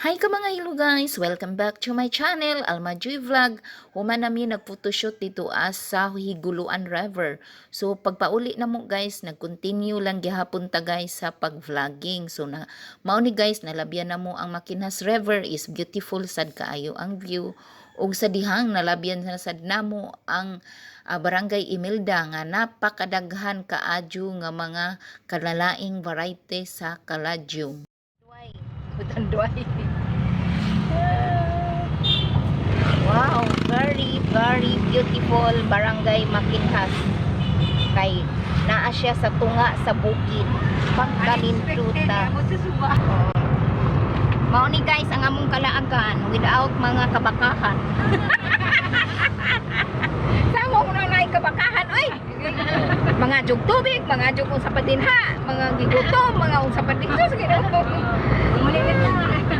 Hi ka mga hilo guys! Welcome back to my channel, Alma Joy Vlog. Human nami nag-photoshoot dito as sa Higuluan River. So pagpauli na mo guys, nag-continue lang gihapon ta guys sa pag-vlogging. So na mao ni guys, nalabyan na mo ang Maquinhas River, is beautiful sad kaayo ang view. Ug sa dihang nalabyan na sad namo ang Barangay Imelda nga napakadaghan kaadyo nga mga kalalaing variety sa Caladium. Duay. Wow, very, very beautiful Barangay Maquinhas. Kay naa siya sa tunga sa bukid. Pagkaninduta. Mao ni guys ang among kalaagan without mga kabakahan. Sa among na naay kabakahan oy. Mga jug tubig, mga jug unsa pa din ha, mga gigutom, mga unsa pa din. Sus, Ginoo.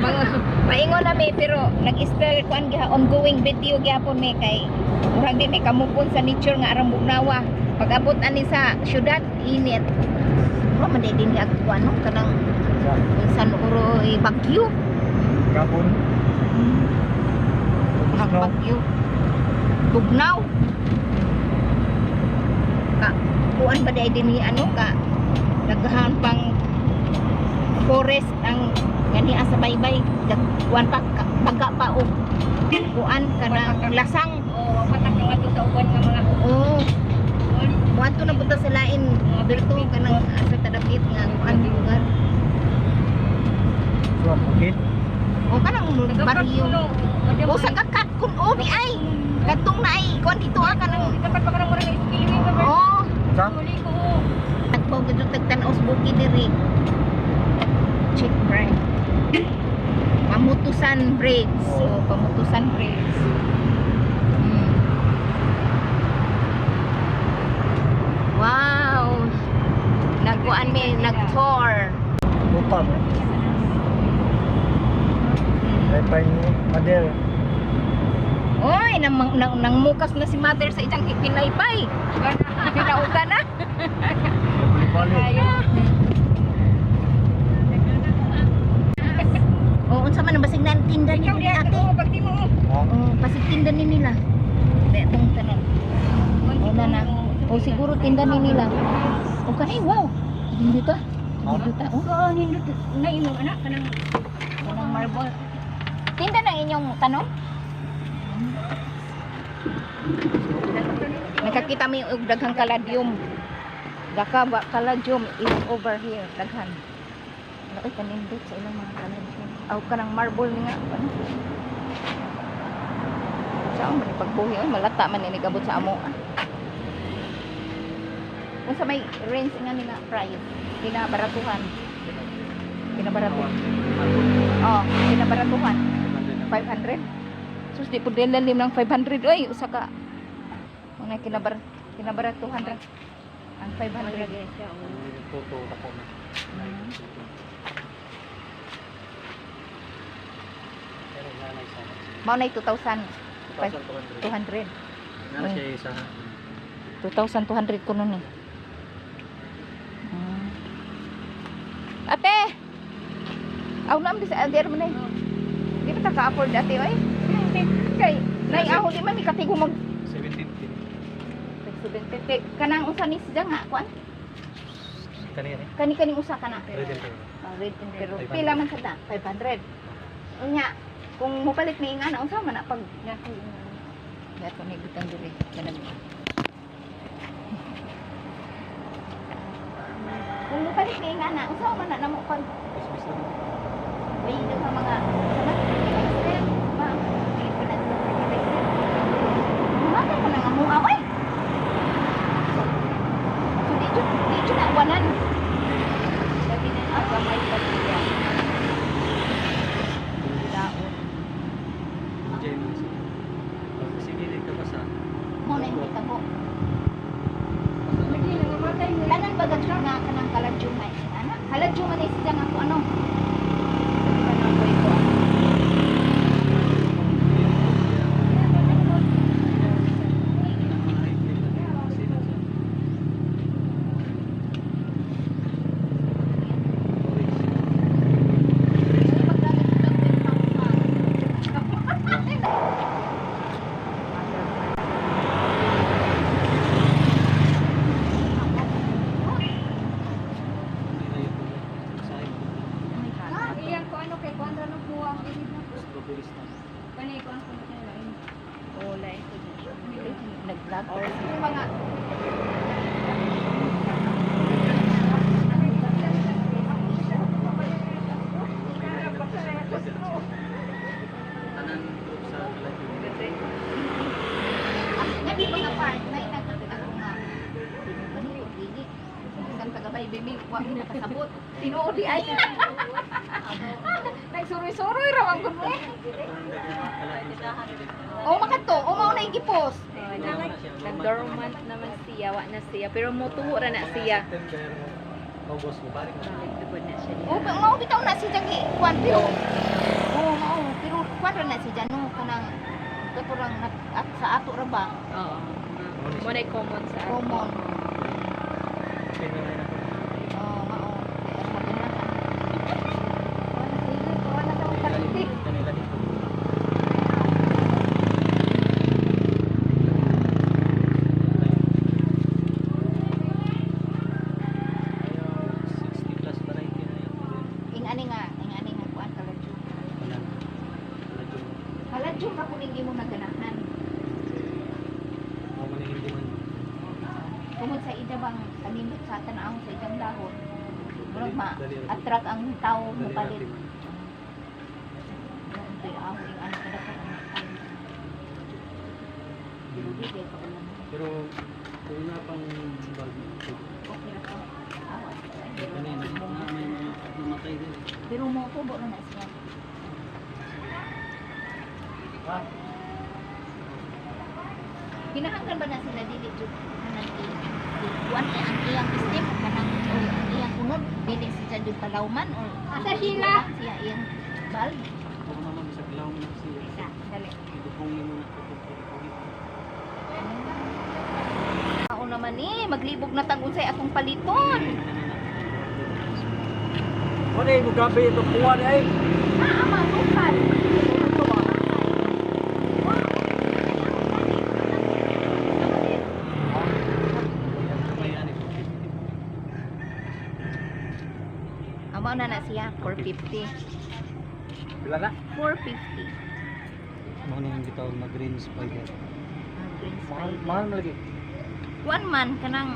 Mga maingon na mi pero nag-still kuan giha, ongoing video gyapon mi kay murag di mi kamupon sa nature nga arang bugnawa. Pag abot ani sa syudad, init. Mura man di din ag kuan no, kanang minsan uroy bagyo. Gabon. Murag bagyo. Bugnaw. Ka kuan ba di din ni ano ka daghan pang forest ang gani sa baybay, kuan pa baga pa og kuan kanang lasang. Oo, patak nga to sa uban nga mga Oo. Kuan to na punta sa lain Berto, kanang sa tadapit nga kuan lugar. So, bukid. O kanang baryo. O sa kakat kun obi ay kadtong na ay kuan dito ah kanang Dapat pa kanang murag spillway ba ba? Oh, Sa? Huli ko. tagpaw gid tagtan-aw sa bukid diri. Check break. Pamutusan Bridge. So, Pamutusan Bridge. Wow! Nagkuan mi, nag-tour. Lupa. May pa Mader. Oy, nang mukas na si mother sa isang pinaypay. Pinauta na. Bali. O, unsa man ang basig na tinda ni Ikaw nila diha ate. ko pag di mo. Ha? Oh, basig tinda ni nila. Be, itong tanan. Wala na. O siguro tinda ni nila. O kanay, wow. Nindot ah. Nindot ah. Oh, Oo, nindot na imong anak kanang kanang marble. Tinda ng inyong tanom? Nakakita mi og daghang caladium. Daka ba caladium is over here, daghan. Ano kay kanindot sa ilang mga caladium. Aw kanang marble ni nga ano. Sa man ni pagbuhi oy, malata man ni nigabot sa amo. Ah. Unsa may range nga ni nga price? Kinabaratuhan. Kinabaratuhan. Oh, kinabaratuhan. 500. Sus, di po din lalim ng 500. Oy, usa ka. Mga kinabaratuhan ra. Ang 500. Tuto ako na. Pero nanay sa Mao na 2,200. 2,200. Nana siya isa. 2,200 ko nun eh. Ate! Aw na di sa adir man eh. Di ba ta ka-afford ate oy? Kay nay aho di man mi katigo mag 750. 750 kanang usa ni siya nga kuan. Kani eh. Kani kaning usa kana. Red and Ah, red and pero 500. pila man sa ta? 500. Unya, kung mopalit ni nga na unsa man na pag Dato ni butang diri kanang. Kung mopalit ni nga na unsa man na namo pag Bisbis lang. may nga mga sana fertilizer ba? Di pa na sa fertilizer. Matay man ang amo away. So di jud na wanan. Sabi na gamay pa siya. Daon. Jenny. Sige, ka pa sa. Mo na yung kita ko. Lagi nga matay mo. Tanan ba gad nga kanang kaladyum na ana? Kaladyum man siya nga ko ano. Pabilis na. Kani ko ang kumot nila. Oh, lain ko siya. Nag-vlog. Yung mga Tanan group sa Kalagyo. Nabi mga part, may nagkakita ko nga. Ano yung gigi? Isang tagabay, bimi, wa mi nakasabot. Tinuod di ay. Nagsuroy-suroy ra man gud mo. Katong daghang Kalagyo sa gilid. O makato, o mao na igipos. Nag-dormant naman siya, wa na siya. Pero mutuo ra na siya. September, August, mubalik na. Tugod na siya. O mao bitaw na siya gi kuan pero o mao pero kuan ra na siya no kanang katurang at sa ato ra ba Oo. Mo na common sa ato. common. Pwede na na ako. Oh, mao. Kaya ang maganahan. Wala sa paliti. Kanila dito. Ayo, 60 plus variety na yun. Ing ani nga kuan kaladyo. Wala. Kalagyo. Kaladyo ra kun hindi mo naganahan. Ako man hindi man. Tungod sa ija bang kanindot sa tan-awon sa ijang dahon. Murag ma attract ang tao Dali mopalit. natin man. Ito'y aho ing ano kada ka. Pero kung na pang bag na, Okay ra ka. Awa. kanina na may mga namatay din. Pero mo tubo na na siya. Ha? Kinahanglan ba na sila dili jud kanang kuan kay ang iyang stem kanang o ang iyang unod dili siya jud palawman or Asa sila? Siya iyang bulb. Ako naman bisag laom na siya. Isa, dali. Idupong nimo na tutog. Ako naman eh, maglibog na tag unsay atong paliton. Wala mo gabi ito kuha ni ay. Ah, ama, tukal. May ani 450. Amo na na siya, 450. Pila na? 450. Mao na yung gitawag na green spider. Ah, green Mahal, spider. mahal man lagi. Kuan man kanang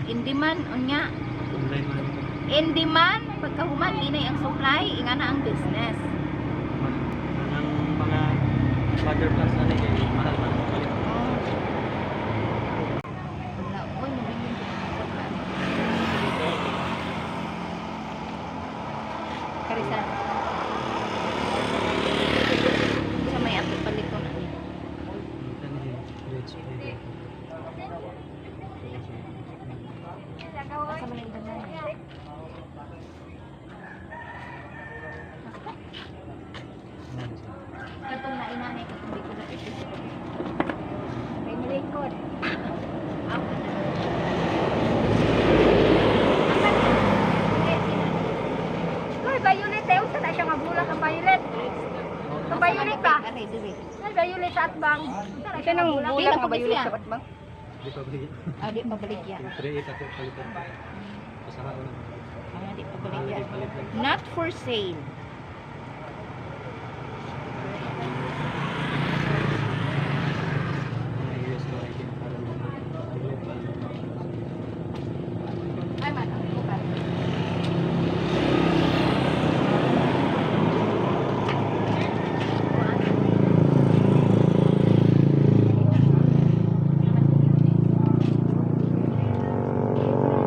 in demand unya. Online man ito. In demand pagkahuman inay ang supply, ingana ang business. Ang mga mother plants na kay mahal man ang palit. Oh. Wala, oy, mabili ko ng pagkaan. Karisa. Sa may ato paliton ani. Ano yun? Red spider. Asa man ang dagan? Ano siya? Katong nainanay katong di ko na May nilikod. Uy, violet eh. Unsa na siya nga bulak ang violet? Ang violet ba? Are diri. Ay, violet sa atbang. Siya nang Di bulak na nga po violet siya. sa atbang. Di pa baligya. Ah, di pa baligya. Yung 3.8 ako palitan. Pasahaon na. Ah, di pa Mahal baligya. lagi palit lang. Not for sale. Mga US variety na parang violet pa. Ay man, ang bukan.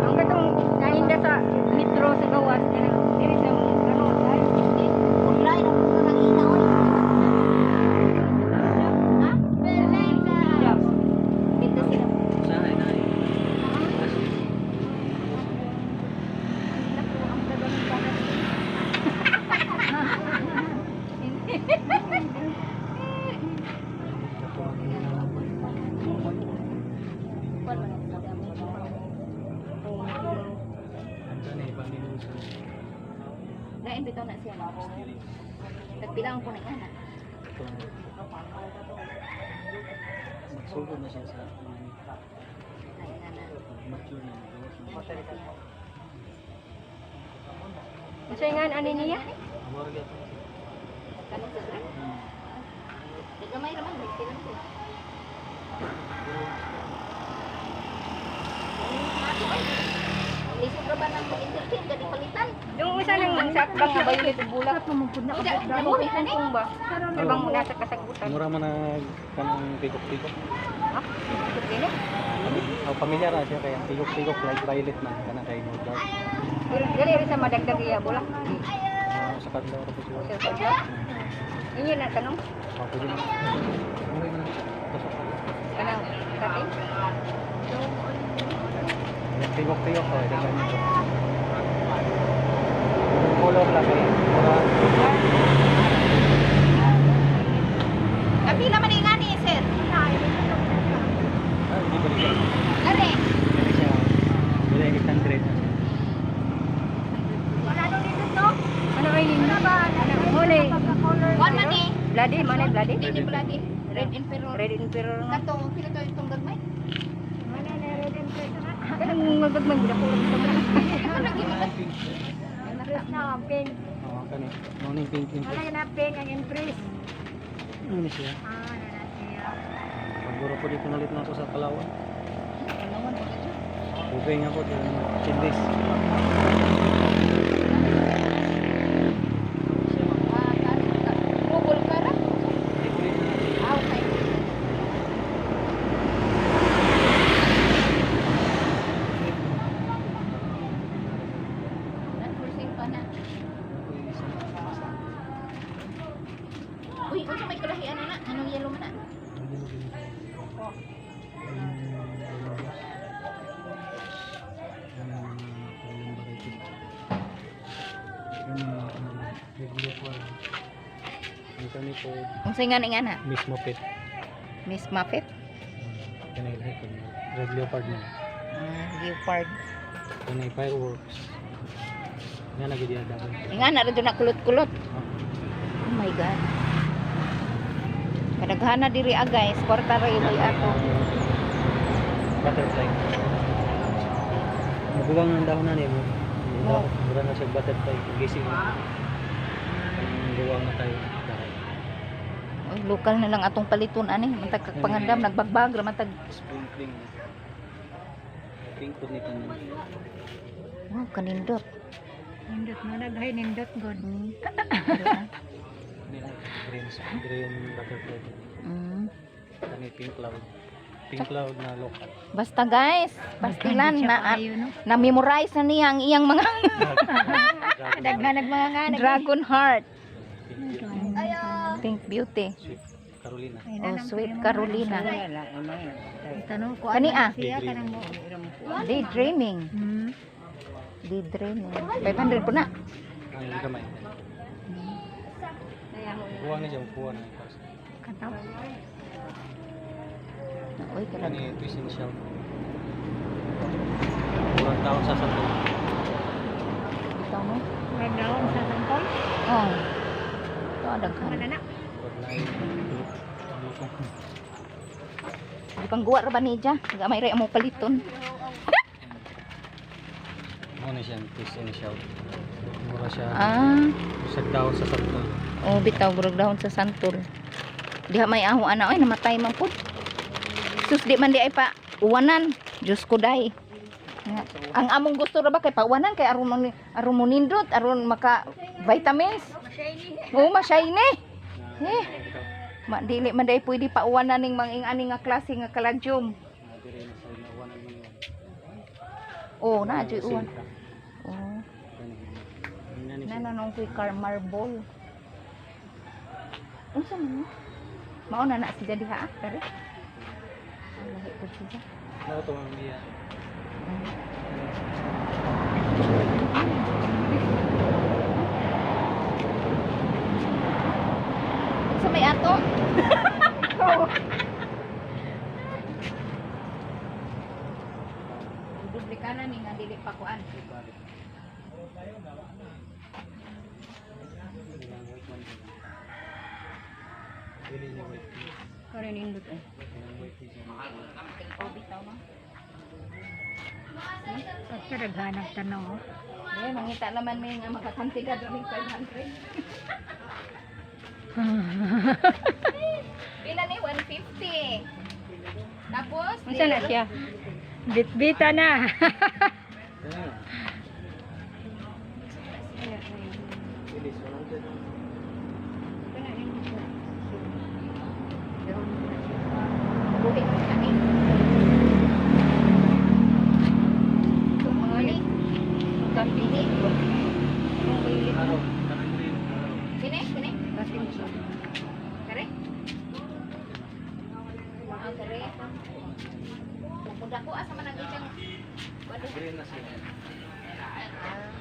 Ang katong nahinda sa metro sa gawas kanang diri sa ano ay. Online ang puno ng ina oy. Ha? Dito sila. Sana ay nai. Lain bitaw na siya. Tagpila ang puno ng ina. Magsugod na siya sa ano, Ay, ana. mature na magawas na. Unsa nga ani niya? Amor gyud to. Kanang sa green. Gamay ra man, 20 lang ko. Ato ay. Lisod ra ba nang mag-entertain gani palitan? Yung isa lang sa bang nga violet ug bulak. Namuhi na ni. Ba? Bang muna sa kasagutan. Mura man na kanang tigok-tigok. Dili. Oh, pamilyar na siya kay ang tigok-tigok like violet man kanang kay no dark. Pero dili rin sa madagdag iya bulak. Ah, sa kadlaw ra po siya. Sir, kadlaw. Inyo na tanong Oh, pwede na. Mura man na. Pasok ka. Kanang kating. Yung tigok-tigok oh, daghan nito. Yung color lang eh. Mura. Kapila man nga ni sir. Ah, hindi ba siya? Are. Hindi siya. Wala yung 800 na siya. Ano ay ninyo? Muna. One man ni. Bloody, mana bloody? Hindi ni bloody. Red Emperor. Red Emperor nga. Kato, pila to itong gagmay? Kanang magagmay mo ko lang sa Ano lagi mo? pink. Oo, kani. Morning pink interest. Wala na pink ang empress. Ano ni siya? Ah, na siya. Paguro po dito nalit na ako sa Palawan. Palawan pa kadyo. Bubeng ako dito ng 10 days. Ah, Google ka ra? Hybrid na. Ah, okay. Not for sale pa na. Uy, unsa may kalahian na? Anong yellow man na? Unsa nga ni nga na? Miss Mopet. Miss Muffet? Kanay lahi ko. Red Leopard na. Ah, leopard. Kanay fireworks. Nga na gid dapat. Nga na rin na kulot-kulot. Oh my God. Kadaghana diri ah guys, kwarta ra iloy ato. Butterfly. Maguwang ang dahon na niya mo. Oh. Mura na siya butterfly. Gising. Ang guwang na tayo. Dahon. Oy, lokal na lang atong paliton ani, mantag kag pangandam nagbagbag ra man tag. Sprinkling. Pink po ni tanan. Wow, kanindot. Nindot mo naghay nindot god. Green, green butterfly. Kani pink cloud. Pink cloud na local. Basta guys, pastilan na na memorize na niya ang iyang mga Daghan nag mga nga dragon heart, Pink beauty. Pink beauty. Sweet Carolina. Oh, sweet Carolina. Tanong ko Kani ah, Daydream. daydreaming. Daydreaming. 500 po na. Ang gamay. Kuha na siya, kuha na. Uy, kalag. Kani twist and shout. Kurang taon sa santol. Bitaw mo. Nagdaon sa santol. Oh. Ito ang daghan. Mana na? Pag na Di pang guwa ra ba niya? Gamay ra mo paliton. Ano siya, twist and shout. Mura siya. Ah, Sa daon sa santol. oh bitaw gurog dahon sa santol. Diha may aho ana oy namatay man pud. Sus di man di ay pa uwanan. Diyos ko day. Nga, ang among gusto ra ba kay pauwanan kay aron aron mo nindot aron maka vitamins. Oo, ma-shiny. Eh. Ma dili man day pwede pauwanan ning mga ing-ani nga klase nga kaladyum. Dire na sa uwanan man yun. Oh, na joy uwan. Oh. Ano siya? Nananong ko'y car marble. Unsa man ni? Mao na na siya diha ah, kare. Ang lahi po siya. Ano ito ang iya? Unsa may ato? Duplikana ni nga dili pa kuan. Dili niya white tea. Kore nindot eh. Kanang white tea siya. Oh, bitaw no. Sa daghan ang tanaw. Eh, mangita naman may nga makakantidad raming 500. Pila ni 150. Tapos, Unsa na siya? Bitbita na. Ayan. Bilis, 100. Buhi mo kami. Mga Ini, Kapi. Araw, kanang green. Araw. kini, kini. Kapi siya. Kare? Ah, kare. Muda ko asa man ang iyang Green na siya. Ah.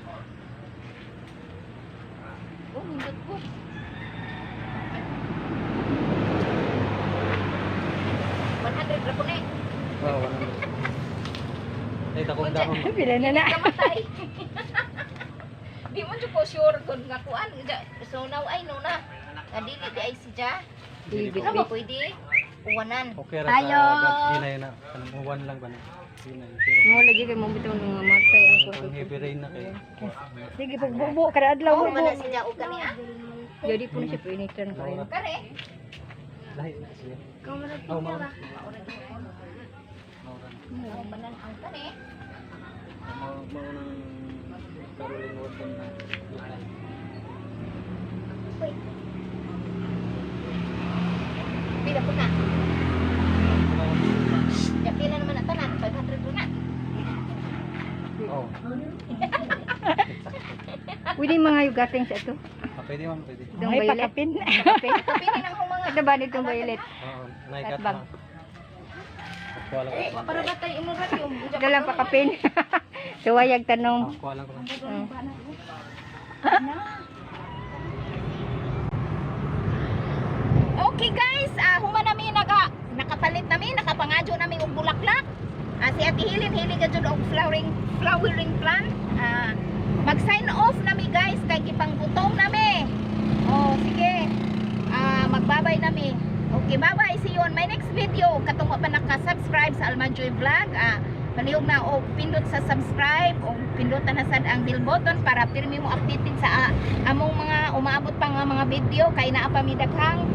Oh, nindot ko. 100 ra po na eh. Wow, 100. Ay, takong dahon. Pila na na. Kamatay. Di mo jud ko sure kung nga kuan. So now I know na. Nga dili di ay si Ja. Dili Ano ko. ba pwede? Uwanan. Okay ra Tayo. sa ginay na. Kanang uwan lang ba na? Ginay. Pero Mo lagi kay mo bitaw nga matay ang kung heavy rain na kay. Sige pagbubo kada adlaw Oh, bubo. man na si Ja og kani ah. Jadi po na siya painitan kayo. Kare. Lahi na siya. Oh, maura. Maura. Oh, manan ang kani. Mao mao nang Caroline Wharton na local. Wait. Pila po na. Ya, pila naman ang tanan. 500 po na. Oh. Pwede mga yugating sa ito. Ah, pwede ma'am, pwede. Itong violet. Pakapin. Kapinin ang mga. Ano ba nitong violet? Oo, naikat At bag. na. Kuha lang ko. Para ba tayo imurat yung Ito lang pakapin. Suwayag tanong. Ah, kuha lang ko. Okay guys, human nami nakapalit nami, nakapangadyo nami og bulaklak. Si Ate Hilin hili ka jud og flowering flowering plant. Mag-sign off nami guys kay gipanggutom nami. Oh, sige. Magbabay nami. Okay, bye-bye. See you on my next video. Katong wa pa naka-subscribe sa Alma Joy Vlog. Palihog na og pindot sa subscribe o pindutan na sad ang bell button para pirmi mo updated sa among mga umaabot pa nga mga video kay naa pa mi daghang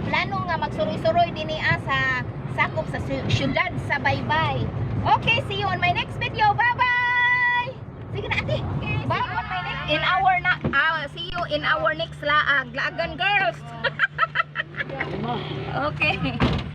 plano nga magsuroy-suroy dinhi sa sakop sa syudad sa Baybay. Okay, see you on my next video. Bye-bye. Sige na ate. Okay, bye on my next in our na see you in our next laag. Laagan girls. Okay.